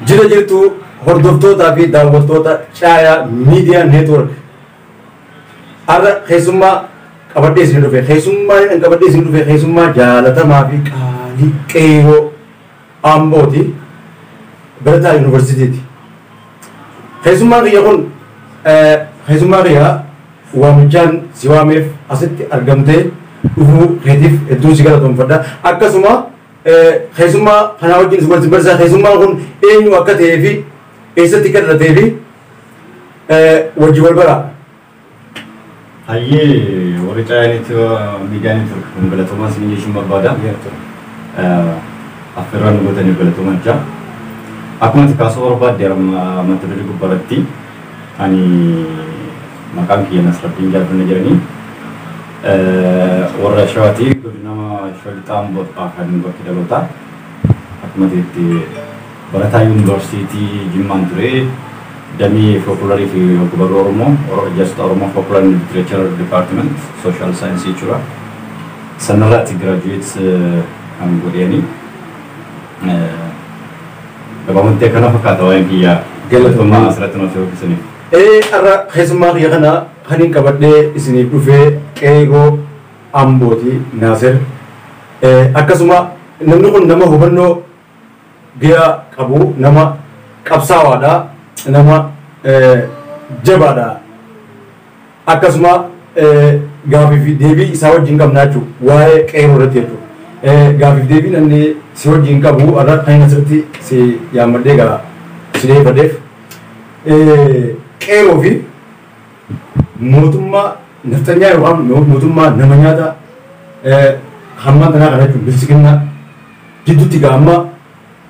Jira jirtu hordoftootaa fi daawwattoota Caayaa Miidiyaa Neetwoork. Har'a keessummaa qabadhee isin dhufe. Keessummaan inni qabadhee isin dhufe keessummaa jaalatamaa fi qaalii qeeroo Ambooti. Barataa Yuunivarsiitiiti. Keessummaan kiyya kun keessummaa kiyya waamichaan si waameef asitti argamtee dhufuu keetiif hedduun si galatoomfadha. Akkasuma keessummaa kanaa wajjin wal barsiisaa keessummaan kun eenyu akka ta'ee fi eessatti akka dhalatee fi wajji wal bara. Hayyee, warri Caayaa Miidiyaa Neetwoork kun galatoomaa isin jechuun barbaada. Affeerraa nu gootaniif galatoomaa jira. Akkuma ati kaasuu barbaadde mata duree gubbaarratti, ani maqaan kiyya Nasraddiin Jaafar jedhanii, warra Shawaati, godina Shawaa Lixaa Amboo kan bakki dhalootaa. Akkuma itti barataa Yuunivarsiitii Jimmaan ture, damee folkloorii fi ogbarruu Oromoo, Ijaarsota Oromoo, Folklore and Literature Department, Social Science jechuudha. Sanarraatti graduate kan godhanii. Gabaabumatti akkana fakkaata waa'een kiyyaa. Galatoomaa. Asirratti nuuf yookiisaniif. Har'a keessummaa kiyya kana kan hin qabadhee isiniif dhufee qeerroo Ambooti, Naasir. Akkasuma namni kun nama hubannoo gahaa qabu, nama qabsaawaadha, nama jabaadha. Akkasuma gaafii fi deebii isaa wajjin qabna jechuudha, waa'ee qeerroo irratti jechuudha. Gaafii fi deebii namni si wajjin qabu har'a kan inni asirratti si yaammadhee gara si dhiyeeffateef qeerroo fi mootummaa nafxanyaa yookaan mootummaa nama nyaata hammaan tanaa kana jechuun bilchiginnaa gidduutti gaa amma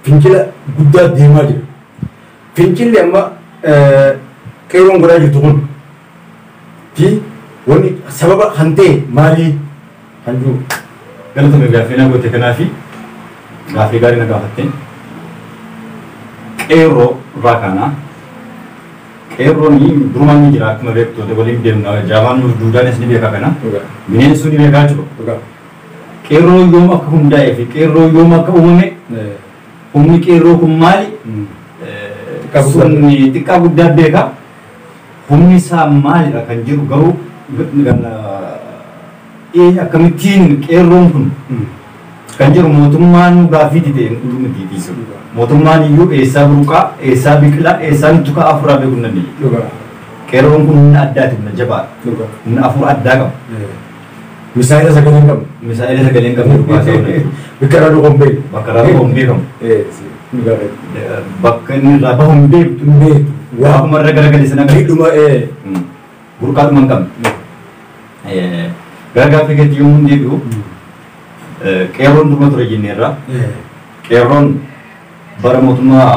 fincila guddaa deemaa jira. Fincilli amma qeerroon godhaa jirtu kun fi wanni sababa kan ta'e maalii kan jiru? Galatoomi gaaffii na goote kanaafi, gaaffii gaarii na gaafatte. Qeerroo irraa kaana. Qeerroon durumaan ni jira, akkuma beektu waliin deemna, jaamaan nuuf duudaanis ni beeka kana. Bineensi ni beekaa jiru. Qeerroo yoom akka hundaa'ee fi qeerroo yoom akka uumame, humni qeerroo kun maali? Sun xiqqaa guddaa beeka. Humni isaa maalidha kan jiru garuu akkamittiin qeerroon kun kan jiru mootummaan gaaffii dide miti dhiisu. Mootummaan iyyuu eessaa burqaa, eessaa biqilaa, eessaa nutti ka'a afuraa beekuu hin dandeenye. Qeerroon kun humna addaati, humna jabaadha. Humna afur addaa qaba. Misaa'ila sagalee hin qabne. Misaa'ila sagalee hin qabne dhugaa ta'uu. Bakka irraa dhufu hin beeku. Bakka irraa dhufu hin beekamu. Bakka inni irraa bahu hin beektu. Hin beektu. Waanuma irra garagale sana agarra. Miidhuma. Burqaadhuma hin qabne. Gara gaaffii keetti yommuu deebi'u, qeerroon durma ture jenneerra. Qeerroon bara mootummaa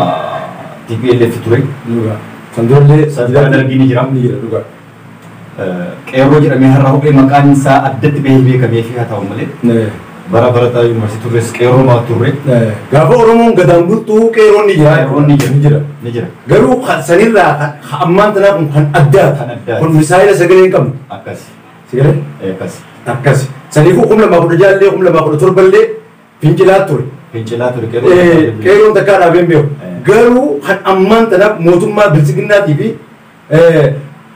TPLF ture. San durallee. San dura Dargii ni jira. Ni jira, dhugaa. Qeerroo jedhamee har'a huphee maqaan isaa addatti bahee beekamee fi haa ta'u malee bara barataa yuunivarsiitii turres qeerroo maa turre. Gaafa Oromoon gadaan bultuu qeerroon ni jira. Qeerroon ni jira. Ni jira. Ni jira. Garuu kan sanirraa ammaan tanaa kun kan addaati. Kan addaati. Kun misaa'ila sagalee hin qabne. Akkas. Si galee? Akkas. Akkas. Saniifuu 2016llee 2017llee fincilaa ture. Fincilaa ture qeerroo. Qeerroon takkaa dhaabee hin beeku. Garuu kan ammaan tanaaf mootummaa bilchiginnaatii fi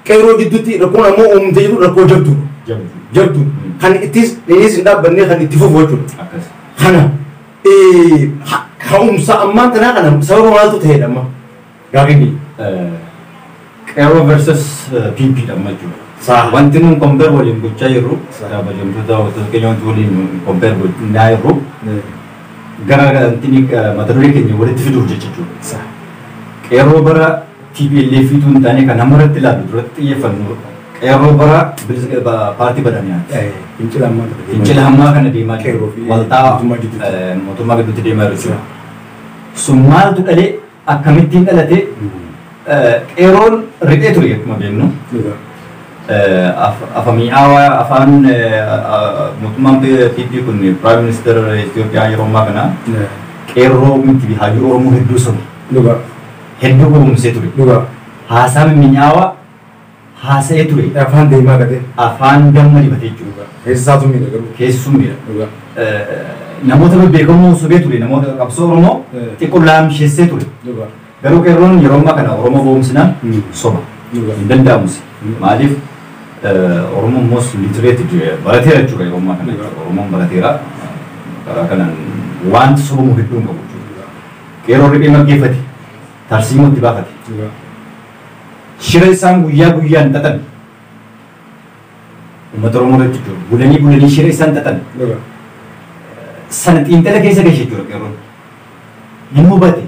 qeerroo gidduutti rakkoon ammoo uumamtee jiru rakkoo jabdu. Jabdu. Jabdu. Kan ittis innis hin dhaabbanne, kan itti fufu jechuudha. Akkas. Kana ka'umsa ammaan tanaa kana sababa maaltu ta'edha amma? Gaafiin. Qeerroo versus PP dha amma jechuudha. Wanti nuun compare waliin gochaa jirru, kabajamtoota daawwattoota keenya, wanti waliin compare gochaa jirru gara wanti mata duree keenya walitti fiduuf jecha jechuudha. Qeerroo bara TPLF tu hin taane, kan amma irratti ilaallu, duratti xiyyeeffannu, qeerroo bara paartii badhaadhinaati. Fincila ammaa kana. Fincila ammaa kana deemaa jiru. Qeerroo fi Waltaa mootummaa gidduutti. Mootummaa gidduutti deemaa jiru jechuudha. Sun maaltu dhalee, akkamittiin dhalate? Qeerroon riphee ture akkuma beeknu. Afa mi'aawaa afaan mootummaan PP kun, Prime Minister Itoophiyaa yeroo ammaa kana, qeerroo miti hayyuu Oromoo hedduu sobe. Hedduu gowwoomsee ture. Haasaa mimmi'aawaa haasa'ee ture. Afaan deemaa gatee. Afaan damma dibatee jechuudha. Keessaatu miidha garuu. Keessuun miidha. Namoota bebbeekamoo sobee ture, namoota qabsoo Oromoo xiqqoo laamsheessee ture. Garuu qeerroon yeroo ammaa kana Oromoo boomsinaan soba. Hin danda'amus. Maaliif Oromoon immoo literated barateera jechuudha yeroo ammaa kana. Oromoon barateera. Karaa kanaan wanti sobamu hedduu hin qabu jechuudha. Qeerroon riphee maggeeffate. Tarsiimoo itti baafate. Shira isaan guyyaa guyyaan xaxan. Uummata Oromoo irratti jechuudha. Bulanii bulanii shira isaan xaxan. Sana xiinxala keessa gashe jechuudha qeerroon. Hin hubate.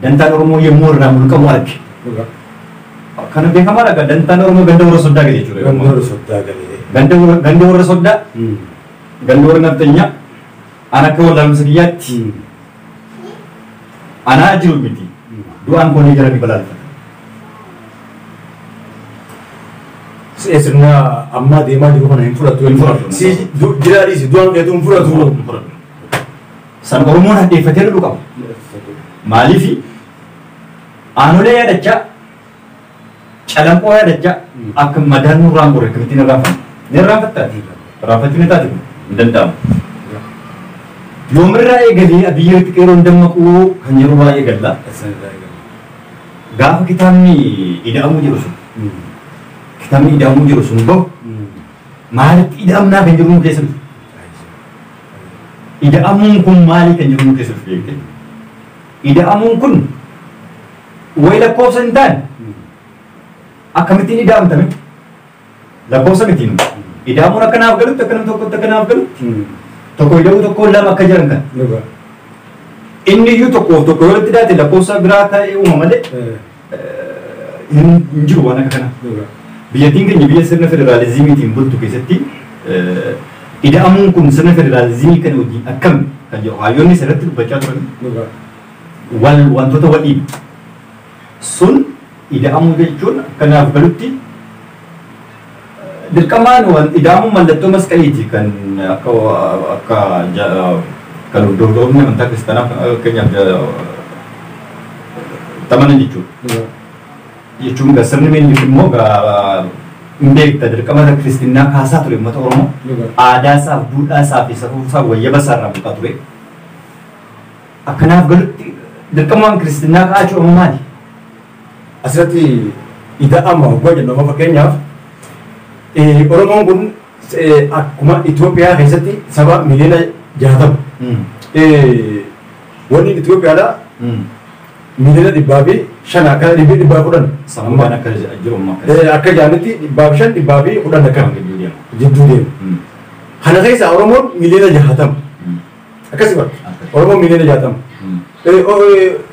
Dantaan Oromoo yommuu irraa mulqamu arge. Kana beekamaadha dantaan Oromoo ganda warra soddaa gale jechuudha. Ganda warra soddaa gale. Ganda warra soddaa. Ganda warra nafxanyaa. An akka wallaalumsa kiyyaatti anaa jiru miti. Du'aan koonii jala ni balaalfata. Sirna ammaa deemaa jiru kana hin fudhatu. Hin fudhatu. Si jiraa dhiisi du'aan keetu hin fudhatu. San Oromoon hadheeffatee loluu qaba. Maaliif aanolee yaadachaa calanqoo yaadachaa akka madaan nurraan gore akkamittiin irraanfanna. Ni irraanfattaa? Irraanfachuu ni taate hin danda'amu. Yoomirraa eegalee biyyatti qeerroon dammaquu kan yeroo baay'ee galla. Gaafa kitaabni ida'amuu jedhu sun kitaabni ida'amuu jedhu sun bahu maalitti ida'amnaa kan jedhu nu keessa dhufe. Ida'amuun kun maali kan jedhu nu keessa dhufe beekte. Ida'amuun kun wayi lakkoofsa hin taane akkamittiin ida'amtame lakkoofsa mitiin ida'amuun akka naaf galutti akka nam tokkotti akka naaf galutti tokko ida'uu tokko lama akka jiran kan inni iyyuu tokkoof tokko yoo itti daate lakkoofsa biraa ta'ee uuma malee hin jiru waan akka kanaa. Biyyattiin keenya biyya sirna federaalizimiitiin bultu keessatti ida'amuun kun sirna federaalizimii kana wajjin akkam kan jedhu hayyoonni sirriitti dubbachaa turan wal wantoota wal dhiibu. Sun ida'amuu jechuun akkanaaf galutti dirqamaan ida'amuun mallattoo masqaliiti kan akka akka kan hordoftoonni amantaa kiristaanaa fakkeenyaaf tamanan jechuudha. Jechuun egaa sirni Minilik immoo egaa hin beekta dirqama kiristinnaa kaasaa ture uummata Oromoo. Aadaa isaaf, duudhaa isaa fi safuu isaa wayyaba isaa irraa buqaa ture. Akkanaaf galutti dirqamaan kiristinnaa ka'aa jiru amma maali? Asirratti ida'ama waggaa jennu amma fakkeenyaaf Oromoon kun akkuma Itoophiyaa keessatti saba miliyoona 60. Wanni Itoophiyaadha miliyoona 105 akka 110. Sammuudhaan akka jiru amma akkas. Akka jaanitti 105 110 akka jidduu deema. Kana keessa Oromoon miliyoona 60. Akkasii bara. Oromoon miliyoona 60.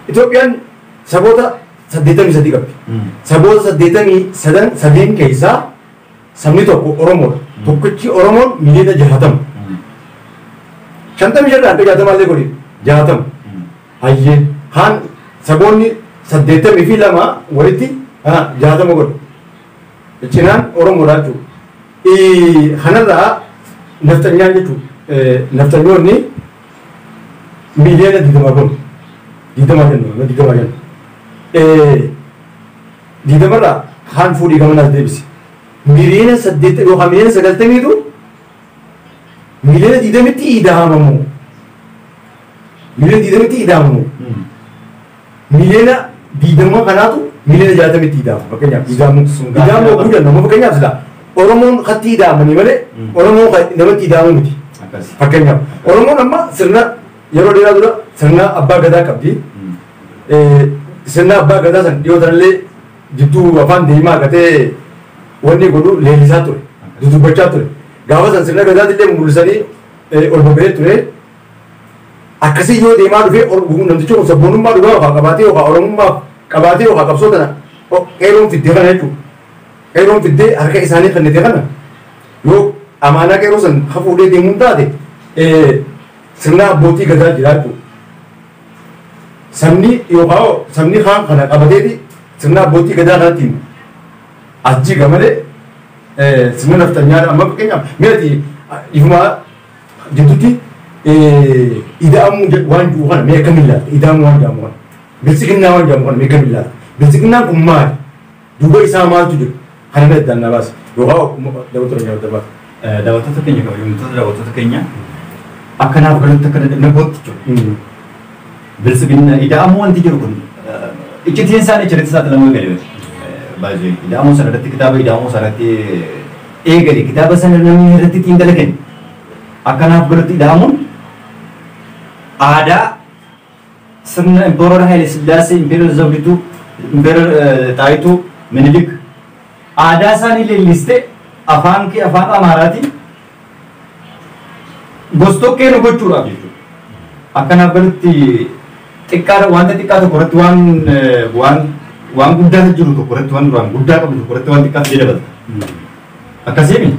Itoophiyaan saboota 83 qabdi. Saboota 83 keessaa sabni tokko Oromoodha. Tokkichi Oromoon miliyoona 60. 55 irraa hanga 60 illee godhi. 60. Hayyee kaan saboonni 82 walitti 60 godhi. Cinaan Oromoodha jechuudha. Kanarraa nafxanyaan jechuudha. Nafxanyoonni miliyoona 20 godhu. 20 jennu 20 jennu. 20 irraa kaan fuudhii gamanaas deebisi. Miliyoona 8 yookaan miliyoona 90tu miliyoona 20tti ida'amamu. Miliyoona 20tti ida'amamu. Miliyoona 20 kanaatu miliyoona 60tti ida'ama. Fakkeenyaaf ida'amu. Ida'amu oguu jennu amma fakkeenyaaf silaa Oromoon katti ida'amanii malee Oromoon namatti ida'amu miti. Fakkeenyaaf Oromoon amma sirna yeroo dheeraa dura sirna abbaa gadaa qabdi. Sirna abbaa gadaa san dhiyoo tanallee jidduu afaan deemaa gatee wanni godhu leellisaa ture. Dudubbachaa ture. Gaafa san sirna gadaatillee mul'isanii ol baba'ee ture. Akkasii yoo deemaa dhufee namtichi kun sabboonummaa dhugaa yookaan qabaatee yookaan Oromummaa qabaatee yookaan qabsoo tana qeerroon fiddee kana jechuudha. Qeerroon fiddee harka isaanii kennite kana yoo amaanaa qeerroo san hafuudhee deemuun taate sirna abbootii gadaa jira jechuudha. Sabni yookaan sabni kaan kana qabateeti sirna abbootii gadaa kanatti as jiga malee sirna nafxanyaa amma fakkeenyaaf mi'aati ifuma jidduutti ida'amuu waan jiru kana mee akkamiin ilaalta? Ida'amuu waan jedhamu kana. Biltsiginnaa waan jedhamu kana mee akkamiin ilaalta? Biltsiginnaan kun maali? Duuba isaa maaltu jira? Kana mee addaan na baasi. Yookaan daawwattoota keenya adda baasi. Daawwattoota keenya kabajamtoota daawwattoota keenya akkanaaf galutti akka dadhabna kootti jechuudha. Biltsiginna ida'amuu wanti jiru kun Iccitiin isaanii achirratti saaxilamuu eegale. Baay'ee ida'amuu sana irratti kitaaba ida'amuu sana irratti eegale kitaaba sana namni irratti xiinxala kenne. Akkanaaf godhatti ida'amuun aadaa sirna Emperor Haile Sillaasee, Emperor Zawdituu, Emperor Xaayituu, Minilik aadaa isaanii leellistee afaan kee afaan Amaaraatiin gostokkee nu gochuudhaaf jechuudha. Akkanaaf galutti xiqqaa wanta xiqqaa tokko irratti waan waan waan guddaa jiru tokko irratti waan duraan guddaa qabdu tokko irratti waan xiqqaatu jedha dabalta. Akkasiimi?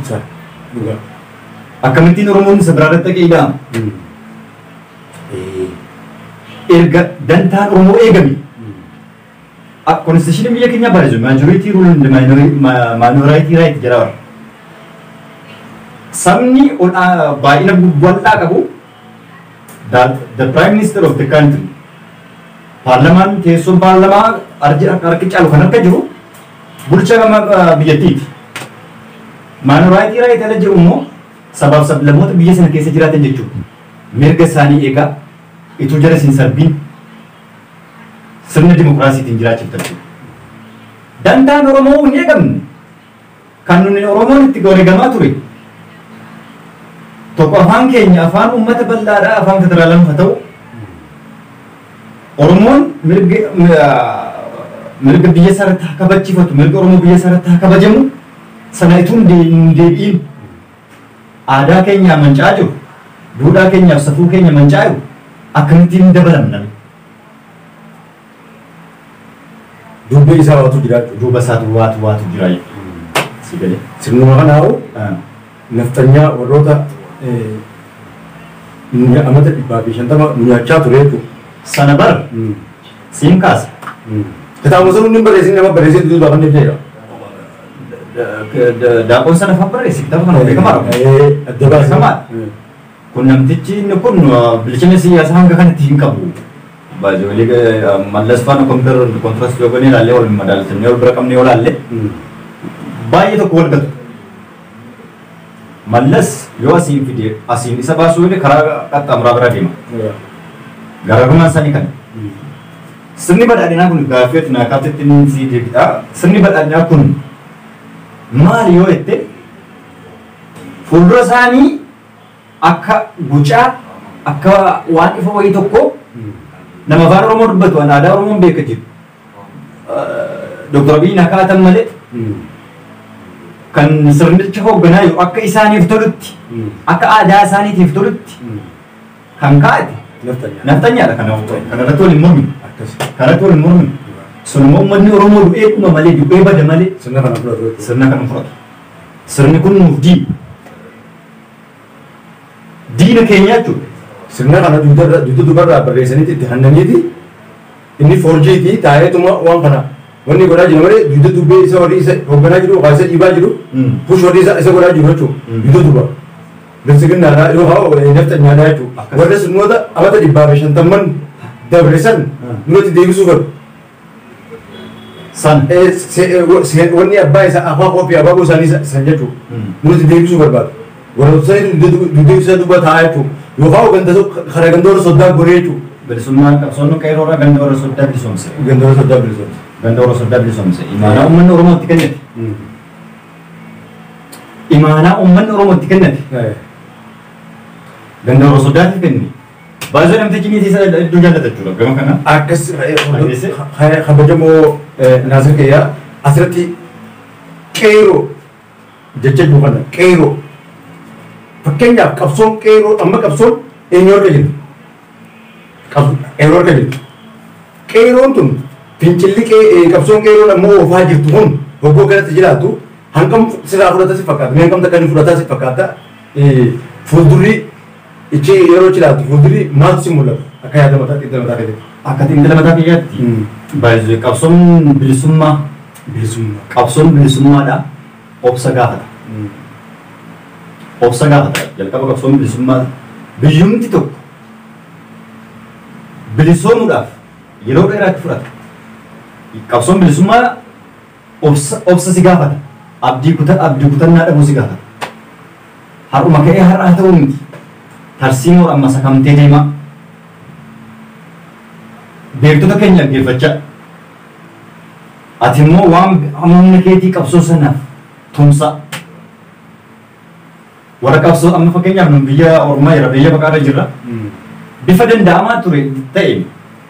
Akkamittiin Oromoon isa biraa irratti dhaqee ida'ama? Erga dantaan Oromoo eegame. Constitution biyya keenyaa barreessu majority rule and minority right jedha bara. Sabni baay'ina bal'aa qabu, the prime minister of the country, paarlamaan teessoon paarlamaa harki caalu kan harka jiru bulchaa biyyattiiti. Minority right ala jiru immoo sabaaf sablammoota biyya sana keessa jiraatan jechuudha. Mirga isaanii eegaa ituu jala siin sarbiin sirna dimokiraasiitiin jiraachifta jechuudha. Dantaan Oromoo hin eegamne kan nuni Oromoon itti wareegamaa ture. Tokko afaan keenya afaan uummata bal'aadhaa afaan federaalaa haa ta'u, Oromoon mirga biyya isaa irratti haa kabachifatu, mirga Oromoo biyya isaa irratti haa kabajamu sana ituu hin deebi'in aadaa keenya mancaa jiru, duudhaa keenyaaf safuu keenya mancaa jiru akkamittiin dabalamna? Dubbii isaa waatu jira. Duuba isaatu waatu jira. Si galee? Sirnuma kanaa'u naftanyaa warroota amata 150 nu nyaachaa ture jechuudha. Sana bara siin kaasa. Kitaabuma sun inni barreessin nama barreessee duuba kan jedha. Daaqoon sana afaan barreesse kitaaba kana beekamaadha. Adda baasee. Beekamaadha. Kun namtichi inni kun bilchina siyaasaa hanga kanatti hin qabu. Baay'ee Mallas faana compare contrast yoo goone ilaallee wal madaalchisnee wal bira qabnee yoo ilaalle baay'ee tokko wal gatu. Mallas yoo asiin fide asiin isa baasuu illee karaa qaxxaamuraa bira deema. Garaagarummaan isaanii kana. Sirni badhaadhinaa kun gaaffii ati naa kaaftetti inni si deebi'a. Sirni badhaadhinaa kun maali yoo jette, fuuldura isaanii akka gucaa akka waan ifa wayii tokko nama afaan Oromoo dubbatu waan aadaa Oromoon beeka jiru. Dr. Abiyyiin akka kaa'atan malee kan sirnicha hoogganaa jiru akka isaaniif tolutti, akka aadaa isaaniitiif tolutti kan kaa'ate naftanyaadha. Kana irratti wal hin morminu. Kanatti wal hin morminu. Sun immoo uummanni Oromoo du'ee dhuma malee, du'ee bada malee Sirna kana fudhatu jechuudha. Sirna kana fudhatu. Sirni kun nuuf diina. Diina keenya jechuudha. Sirna kana dugda dubarraa barreessaniiti itti hannaniiti inni forjiiti taa'eetuma waan kana wanni godhaa jiru malee dugda dubbee isa warri isa hoogganaa jiru yookaan isa dhiibaa jiru push warri isa godhaa jiru jechuudha. Dugda duba. Bilisiginnaadhaa yookaan naftanyaadhaa jechuudha. Warra sirnoota amata 150n dabre san nurratti deebisuu fedhu. San. Wanni abbaa isaa afaan qophii abaaboo isaanii san jechuudha. Nurratti deebisuu barbaadu. Warra sanitu dugda isa duba taa'aa jechuudha. Yookaan ganda karaa gandoora soddaa goree jechuudha. Bilisummaan qabsoonni qeerroodhaa ganda warra soddaa bilisoomse. Gandoora soddaa bilisoomse. Ganda warra soddaa bilisoomse. Imaanaa uummanni Oromoo itti kennate. Imaanaa uummanni Oromoo itti kennate. Ganda warra soddaatiif kenne. Baay'ee namtichi niitii isaa iddoo jaallata jechuudha gama kana. Akkas kabajamoo Naasir Kiyyaa, asirratti qeeroo jecha jiru kana, qeeroo fakkeenyaaf qabsoon qeeroo amma qabsoon eenyu harka jirti? Qeeroo harka jirti. Qeeroon tun fincilli qabsoon qeeroon ammoo oofaa jirtu kun hoggoo kanatti jiraatu hangam sirraa fudhata si fakkaata? Mee hangam takka inni fudhataa si fakkaata? Fuuldurri ichi yeroo jiraatu fuuldurri maaltu si mul'ata akka yaada mataa xiinxala mataa keetii? Akka xiinxala mataa kiyyaatti baay'ee qabsoon bilisummaa Bilisummaa. Qabsoon bilisummaadha obsa gaafata. Obsa gaafata. Jalqaba qabsoon bilisummaa biyyumti tokko bilisoomuudhaaf yeroo dheeraatti fudhata. Qabsoon bilisummaa obsa si gaafata. Abdii kutannaa dhabuu si gaafata. Har'uma ka'ee har'aa ta'uu miti. Tarsiimoo amma sakamtee deemaa. Beektota keenya dhaggeeffachaa. Ati immoo waan humna keetii qabsoo sanaaf tumsa. Warra qabsoo amma fakkeenyaaf nu biyya ormaa jira, biyya baqaarra jirra. Bifa danda'amaa ture ta'e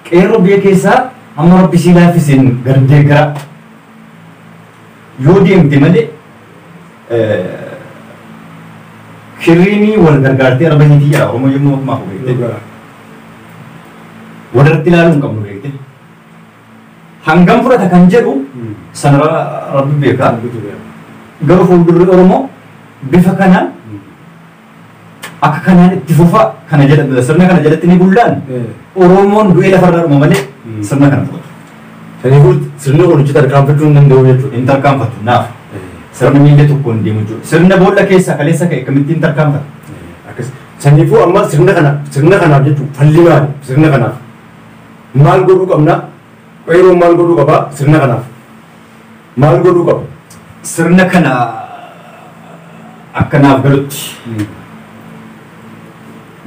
qeerroo biyya keessaa hamma rabbi sii laaffiseen gardeeggara yoo deemte malee kirriinii wal gargaartee arba hiitii jira Oromoo yommuu akkumaaf beekte. Walirratti ilaaluu hin qabnu beekte. Hangam fudhata kan jedhu sana rabbi beeka. Garuu fuuldurri Oromoo bifa kanaan akka kanaan itti fufa kana jedha sirna kana jalatti ni bullaan Oromoon du'ee lafarraa dhuma malee sirna kana fudhatu. Kanaafuu sirni kun hojii tarkaanfachuu hin danda'u jechuudha. Hin tarkaanfatu naaf. Sirna miila tokkoon deemu jechuudha. Sirna boolla keessaa kaleessa ka'e akkamittiin tarkaanfata? Akkas. Saniifuu amma sirna kana sirna kanaaf jechuun falli maali? Sirna kanaaf maal godhuu qabna? Qeerroon maal godhuu qaba? Sirna kanaaf maal godhuu qaba? Sirna kana akkanaaf galutti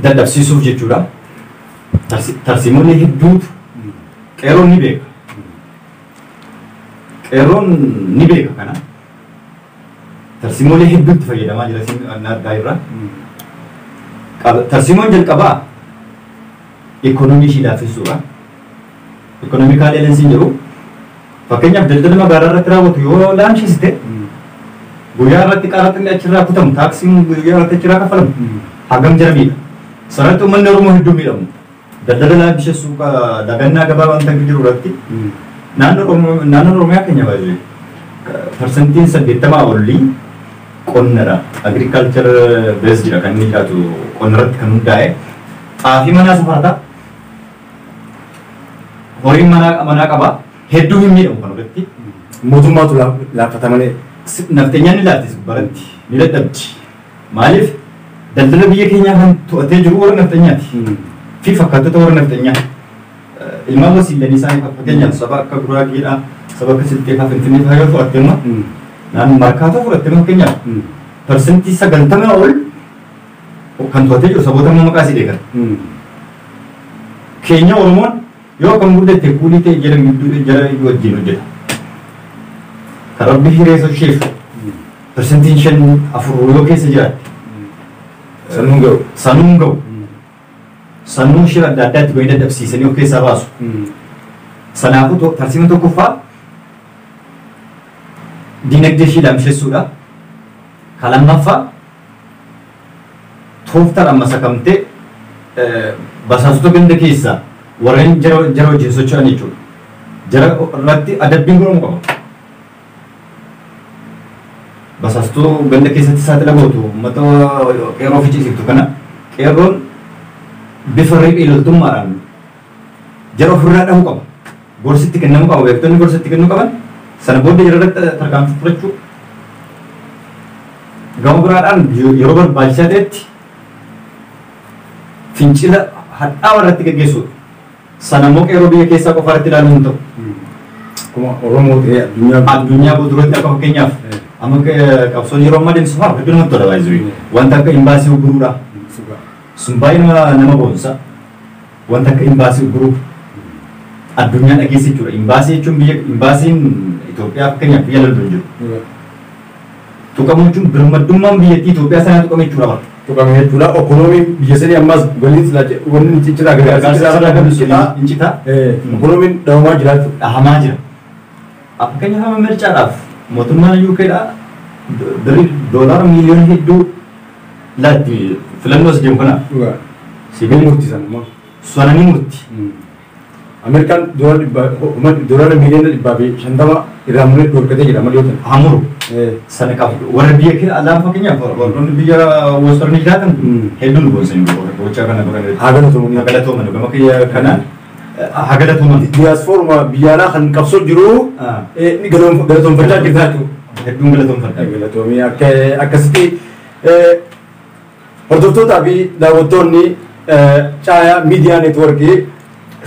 dadhabsiisuuf jechuudha. Tarsiimoonni hedduutu qeerroon ni beeka. Qeerroon ni beeka kana. Tarsiimoolee hedduutti fayyadamaa jira siin argaa jirra. Tarsiimoon jalqabaa ikoonoomii ishii laaffisuudha. Ikoonoomii eelensiin jiru. Fakkeenyaaf daldala magaalaa irratti raawwatu yoo laamshisite guyyaa irratti qaraxni achirraa kutamu taaksiin guyyaa irratti achirraa kaffalamu hagam jara miidha. Sanatti uummanni Oromoo hedduu miidhamu. Daldala laamshisuu dagannaa gabaa wanta jiru irratti naannoon Oromiyaa keenya baay'ee parsantiin 80 olii qonnadha. Agriculture based dha kan inni jiraatu qonna irratti kan hundaa'e. Xaafii manaa safarata. Horiin manaa qaba. Hedduu hin miidhamu kan irratti. Mootummaatu laaffata malee. Nafteenyaan ni laaffis baratti ni dadhabdi. Maaliif daldala biyya keenyaa kan to'atee jiru warra nafteenyaati. Fi fakkaattota warra nafteenyaa. Ilmaan wasiilanii isaanii fakkeenyaaf saba akka Guraageedhaa, saba akka Silxee fa'aa Finfinnee fa'aa yoo to'atte immoo naannoo Markaatoo fudhatte fakkeenyaaf 90% ol kan to'atee jiru saboota amma maqaa isii beekan. Keenya Oromoon yoo akkam guddatte kuulii ta'e jala jala wajjin hojjeta. Kan rabbi hireessa isheef 5% 4 yoo keessa jiraatte. Sanuun ga'u. Sanuun ga'u. Sanuun shira adda addaatti godhanii dadhabsiisanii of keessaa baasu. Sanaafuu tarsiima tokkoffaa dinagdee ishii laamsessuudha. Kan lammaffaa tooftaadhaan masakamtee basaasota ganda keessaa warreen jara wajjin socho'an jechuudha. Jara irratti adabbiin godhamu qaba. Basaastuu ganda keessatti saaxila gootu uummata qeerroo ficcisiiftu kana qeerroon bifa riphee loltummaadhaan jara ofirraa dhahuu qaba. Gorsitti kennamuu qaba. Beektonni gorsitti kennuu qaban sana booda jara irratti tarkaanfii fudhachuu. Gama biraadhaan yeroo barbaachisaa ta'etti fincila hadhaawaa irratti gaggeessuudha. Sana immoo qeerroo biyya keessaa qofa irratti ilaaluun hin ta'u. Akkuma Oromoo ta'ee addunyaa guutuutti akka fakkeenyaaf amma qabsoon yeroo ammaa deemsisu fa'aa hedduu namatti tola baay'ee. Wanta akka imbaasii uguruudha. Sun baay'ee nama boonsa. Wanta akka imbaasii uguruu addunyaa dhageesse jechuudha. Imbaasii jechuun biyya imbaasiin Itoophiyaa fakkeenyaaf biyya loltu hin jiru. Tuqamuu jechuun birmaddummaan biyyattii Itoophiyaa sanaa tuqame jechuudha bara. Tuqame jechuudha. Ikoonomiin biyya sanii ammas galiin silaa wanni ciccitaa gargaarsa hin citaa. Ikoonomiin dhahamaa jira jechuudha. Dhahamaa jira. Fakkeenyaaf amma mircaadhaaf mootummaan UKdha birrii doolaara miiliyoona hedduu laatti filannoo as deemu kanaaf. Sibiil murtii sana. Sana ni murti. Ameerikaan doolaara miiliyoona 150 irraa muree dhorkatee jira malee yoo ta'u. Hamuru. Sana qabu. Warra biyya keessa alaa fakkeenyaaf warroonni biyya westernii jiraatan hedduun goosanii gochaa kana godhan. Haa galatooman. Haa galatooman. Gama kanaan haa galatooman. Diyaasfooruma biyya alaa kan qabsoo jiru ni galatoonfachaa jirta jechuudha. Hedduun galatoonfadha. Galatoomii akkasitti hordoftootaa fi daawwattoonni Caayaa Miidiyaa Neetwoorkii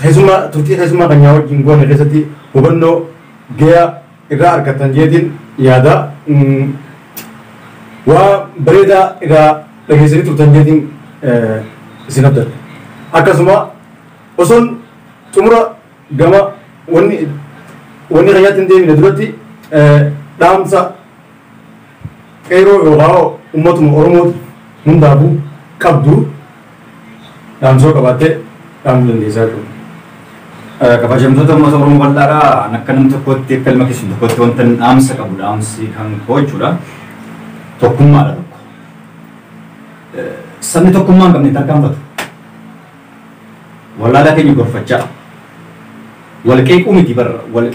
keessumaa turtii keessumaa kan wajjin goone keessatti hubannoo gahaa irraa argatan jeetiin yaada waa bareedaa irraa dhageessanii turtan jeetiin isin abdadha. Akkasuma osoon xumura Gama wanni wanni keenyatti hin deemine duratti dhaamsa qeeroo yookaan uummatuma Oromoo hundaafuu qabdu dhaamsoo qabaattee dhaamuu dandeessaa jiru. Kabajamtoota uummata Oromoo bal'aadhaa akka nam tokkotti akka ilma keessan tokkotti wanta dhaamsa qabu dhaamsi kan koo jechuudha. Tokkummaadha tokko. Sabni tokkummaa hin qabne tarkaanfatu. Wallaalaa keenya gorfachaa. Wal qeequu miti barra wal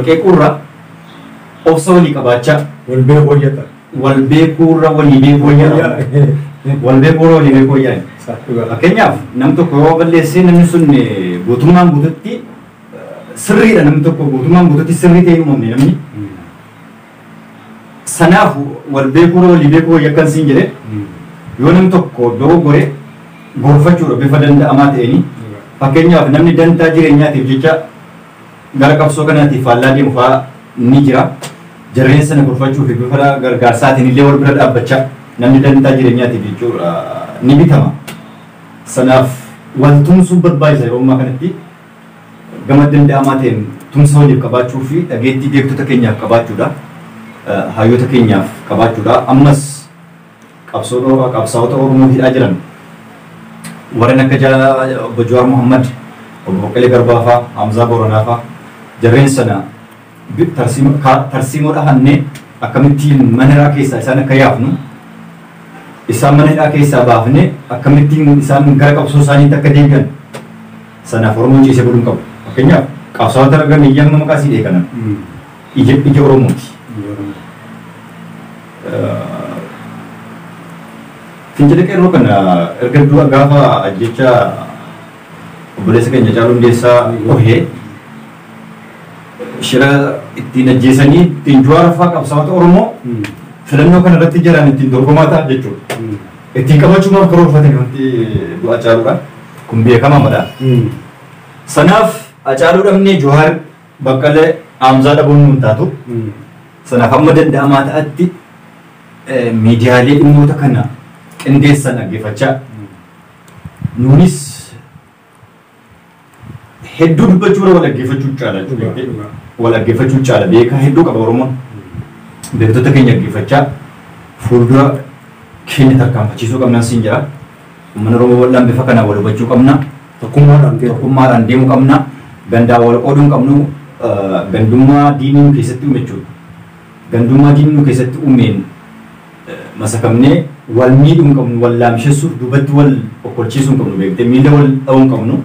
qeequurra obsa walii qabaachaa. Wal beekuu hojjeta. Wal beekuurra walii beekuu wayyaa. Wal beekuurra walii beekuu wayyaa. Fakkeenyaaf nam tokko yoo balleessee namni sun guutummaan guututti sirriidha namni tokko guutummaan guututti sirrii ta'ee uumamne namni. Sanaaf wal beekuurra walii beekuu wayyaa akkan siin jedhe yoo namni tokko dogoggore gorfachuudha bifa danda'amaa ta'een. Fakkeenyaaf namni dantaa jireenyaatiif jecha gara qabsoo kanaatiif faallaa deemu fa'aa ni jira. Jarreen sana gorfachuu fi bifa gargaarsaatiin illee wal bira dhaabbachaa namni dantaa jireenyaatiif jechuudha ni bitama. Sanaaf wal tumsuu barbaachisa yeroo ammaa kanatti gama danda'amaa ta'een tumsa waliif qabaachuu fi dhageettii beektota keenyaaf qabaachuudha. Hayyoota keenyaaf qabaachuudha. Ammas qabsaa'ota Oromoo hidhaa jiran warreen akka obbo Jawaar Mohammad, obbo Baqqalee Garbaa fa'aa, Hamzaa Booranaa fa'aa jarreen sana tarsiimoo dhahannee akkamittiin mana hidhaa keessaa isaan akka yaafnu isaan mana hidhaa keessaa baafnee akkamittiin isaan gara qabsoo isaaniitti akka deebi'an sanaaf Oromoon ciisee buluu hin qabu. Fakkeenyaaf qabsaa'ota argame iyyan maqaa sii dheekanan ija Oromooti. Fincila qeerroo kana erga du'a gaafa ajjecha obboleessa keenya Haacaaluu Hundeessaa dhohee shira ittiin ajjeesanii ittiin Jawaar fa'aa qabsaa'ota Oromoo filannoo kana irratti jalaan ittiin dorgomaa ta'a jechuudha. Ittiin qabachuudhaaf karoorfatanii wanti du'a Haacaaluudha. Kun beekamaadha. Sanaaf Haacaaluu dhabnee Jawaar Baqqalee Hamzaa dhabuun nuun taatu. Sanaaf amma danda'amaa ta'atti miidiyaalee dhimmoota kana qindeessan dhaggeeffachaa nuunis hedduu dubbachuudha wal dhaggeeffachuu caala jechuudha. Wal dhaggeeffachuu caala beekaa hedduu qaba Oromoon. Beektota keenya dhaggeeffachaa fuuldura keenya tarkaanfachiisuu qabnaan siin jira. Uummanni Oromoo bal'aan bifa kanaan wal hubachuu qabna. Tokkummaadhaan deemuu qabna. Gandaa wal qooduu hin qabnu. Gandummaa diinii nu keessatti uume jechuudha. Gandummaa diinii nu keessatti uumeen masakamnee wal miidhuu hin qabnu, wal laamshessuuf duubatti wal okkolchiisuu hin qabnu beektee miila wal dha'uu hin qabnu.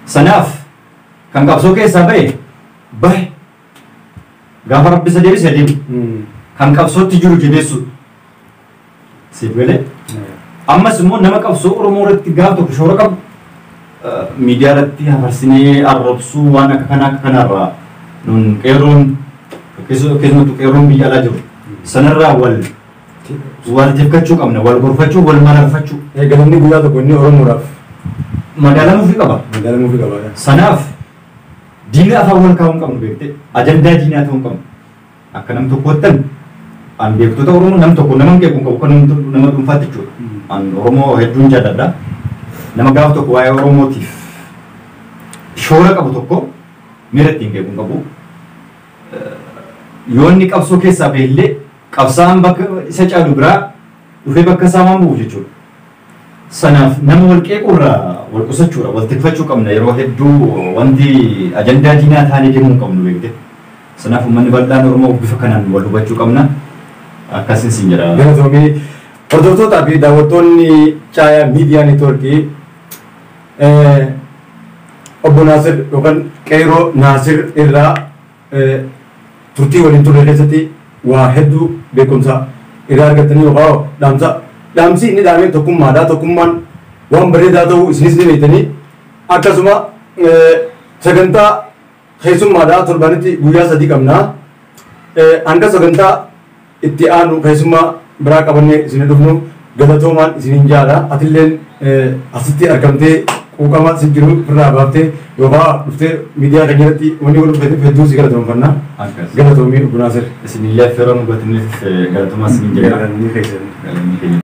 Sanaaf kan qabsoo keessaa bahe bahe gaafa rabbi isa deebise deemu. Kan qabsootti jiru jabeessu. Siif galee? Ammas immoo nama qabsoo Oromoo irratti gaafa tokko shoora qabu miidiyaa irratti hafarsinee arrabsuu waan akka kanaa akka kanarraa nun qeerroon keessumattuu qeerroon biyya alaa jiru sanarraa wal tifkachuu qabna, wal gorfachuu, wal mararfachuu. Galanni guyyaa tokko inni Oromoodhaaf madaalamuufi qaba. Madaalamuufi qaba. Sanaaf diina afaan wal kaa'uu hin qabnu beektee ajandaa diinaa ta'uu hin qabnu. Akka nam tokkoottan an beektota Oromoo nam tokko nama hin qeequ hin qabu kan nama dhuunfaatti jechuudha. An Oromoo hedduun jaalladha. Nama gaafa tokko waa'ee Oromootiif shoora qabu tokko miira ittiin qeequ hin qabu. Yoo inni qabsoo keessaa bahe qabsaa'aan bakka isa caalu biraa dhufee bakka isaa waan bu'uuf jechuudha. Sanaaf nama wal qeequurraa wal qusachuudha, wal tikfachuu qabna yeroo hedduu wanti ajandaa diinaa taanee deemuu hin qabnu beekte. Sanaaf uummanni bal'aan Oromoo bifa kanaan wal hubachuu qabna. Akkasiin siin jedha. Galatoomii hordoftootaa fi daawwattoonni Caayaa Miidiyaa Neetwoorkii obbo Naasir yookaan Qeerroo Naasir irraa turtii waliin turre keessatti waa hedduu beekumsa irraa argattanii yookaan dhaamsa dhaamsi inni dhaamee tokkummaadha. Tokkummaan waan bareedaa ta'uu isinis ni beektanii akkasuma sagantaa keessummaadha torbanitti guyyaa 3 qabna. Hanga sagantaa itti aanu keessummaa biraa qabannee isin dhufnu galatoomaan isiniin jaala. Atilleen asitti argamtee quuqama si jiru irraa baaftee yookaan dhuftee miidiyaa keenya irratti wanni wal dhufeef hedduu si galatoomfanna. Galatoomii obbo Naasir. Isinillee affeeroo nu gootaniif galatoomaa isiniin jedha. Galanni keessan. Galanni keenya.